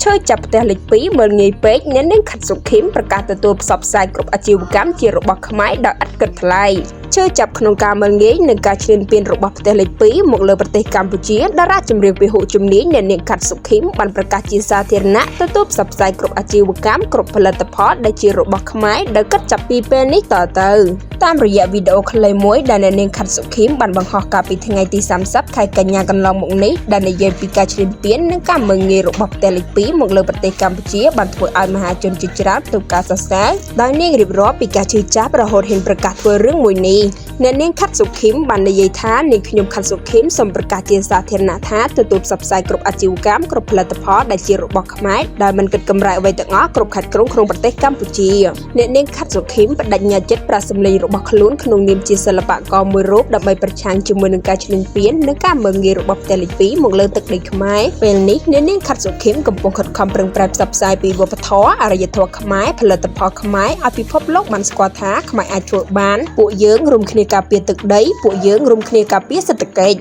ឈឺចាប់ផ្ទះលេខ2មើលងាយពេកអ្នកនាងខាត់សុខីមប្រកាសទទួលផ្សព្វផ្សាយគ្រប់អាជីវកម្មជារបស់ខ្មែរដោយឥតគិតថ្លៃឈឺចាប់ក្នុងការមើលងាយនិងការឈ្លានពានរបស់ផ្ទះលេខ2មកលើប្រទេសកម្ពុជាតារាចម្រៀងពហុជំនាញអ្នកនាងខាត់សុខីមបានប្រកាសជាសាធារណៈទទួលផ្សព្វផ្សាយគ្រប់អាជីវកម្មគ្រប់ផលិតផលដែលជារបស់ខ្មែរដោយគិតចាប់ពីពេលនេះតទៅតាមរយៈវីដេអូខ្លីមួយដែលអ្នកនាងខាត់សុខីមបានបង្ហោះកាលពីថ្ងៃទី30ខែកញ្ញាកន្លងមកនេះដែលនិយាយពីការឈ្លានពាននិងការមើលងាយរបស់ផ្ទះលេខ2មកលើប្រទេសកម្ពុជាបានធ្វើឲ្យមហាជនជាច្រើនផ្ទុះការសរសើរដោយនាងរៀបរាប់ពីការឈឺចាប់រហូតហ៊ានប្រកាសធ្វើរឿងមួយនេះអ្នកនាងខាត់សុខីមបាននិយាយថានាងខ្ញុំខាត់សុខីមសូមប្រកាសជាសាធារណៈថាទទួលផ្សព្វផ្សាយគ្រប់អាជីវកម្មគ្រប់ផលិតផលដែលជារបស់ខ្មែរដោយមិនគិតកម្រៃអ្វីទាំងអស់គ្រប់ខេត្តក្រុងក្នុងប្រទេសកម្ពុជាអ្នកនាងខាត់សុខីមបដិញ្ញាចិត្តប្រាសម្លេងរបស់ខ្លួនក្នុងនាមជាសិល្បករមួយរូបដើម្បីប្រឆាំងជាមួយនឹងការឈ្លានពាននិងការមើលងាយរបស់ផ្ទះលេខ2មកលើទឹកដីខ្មែរពេលនេះអ្នកនាងខាត់សុខីមកំពុងខិតខំប្រឹងប្រែងផ្សព្វផ្សាយពីវប្បធម៌អរិយធម៌ខ្មែរផលិតផលខ្មែរឲ្យពិភពលោកបានស្គាល់ថាខ្មែរអាចធ្វើបានពួកយើងរួមគ្នាការពារទឹកដីពួកយើងរួមគ្នាការពារសេដ្ឋកិច្ច។